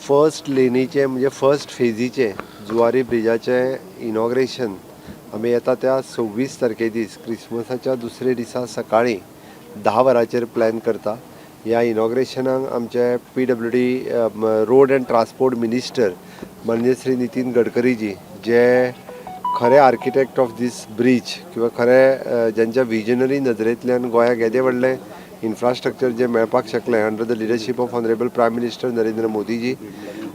First लेनीचे, म्हणजे first फेजीचे Zuari ब्रिजाचें inauguration आमी येता त्या 26 तारखे दीस, क्रिसमसाच्या दुसरे दिसा सकाळीं 10 वरांचेर प्लॅन करता. ह्या इनॉग्रेशनाक आमचे PWD, Road and Transport Minister माननीय श्री नितीन गडकरीजी, जे खरे आर्किटेक्ट ऑफ these bridge किंवा खरे ज्यांच्या विजनरी नजरेंतल्यान गोंयाक येदें व्हडलें इन्फ्रास्ट्रक्चर जें मेळपाक शकलें under the leadership of Honourable Prime Minister Narendra Modiji.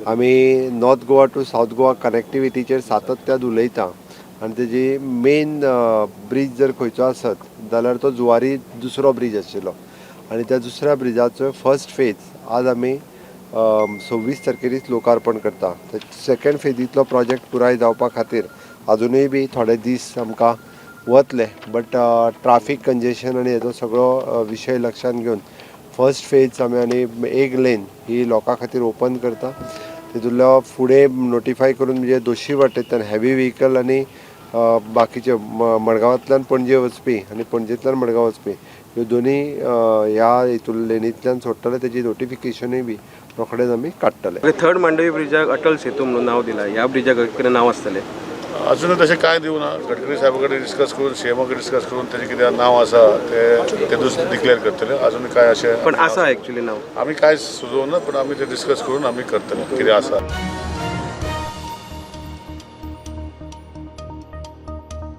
आमी north Goa to south Goa कनेक्टिविटीचेर सातत्यान उलयता आनी तेजी मेन ब्रीज जर खंयचो आसत जाल्यार तो जुवारी दुसरो ब्रीज आशिल्लो आनी त्या दुसऱ्या ब्रिजाचो फर्स्ट फेज आज आमी 26 तारखे दीस लोकार्पण करता. सेकंड फेजींतलो प्रोजेक्ट पुराय जावपा खातीर अजुनूय बी थोडे दीस आमकां वतले, बट ट्राफीक कंजेशन आनी हेजो सगळो विशय लक्षांत घेवन फर्स्ट फेज आमी आनी एक लेन ही लोकां खातीर ओपन करता. तितूंतलो फुडें नोटिफाय करून, म्हणजे दोशी वाटेंतल्यान हेवी व्हेकल आनी बाकीचे मडगांवांतल्यान पणजे वचपी आनी पणजेंतल्यान मडगांव वचपी ह्यो दोनी ह्या हितून लेनींतल्यान सोडटले. तेजी नोटिफिकेशनूय बी रोखडेच आमी काडटले. थर्ड मांडवी ब्रिजाक अटल सेतू म्हणून नाव दिला. ह्या ब्रिजाक कितें नाव आसतलें? अजून तशें कांय दिवना. गडकरी साहेबा कडेन डिस्कस करून, सीएमा कडेन डिस्कस करून तेजें कितें नांव आसा ते ते दुसरें डिक्लेअर करतले. अजून काय अशें पण आसा एक्चुअली नाव? आमी कांय सुचोवना, पण आमी ते डिस्कस करून आमी करतले कितें आसा.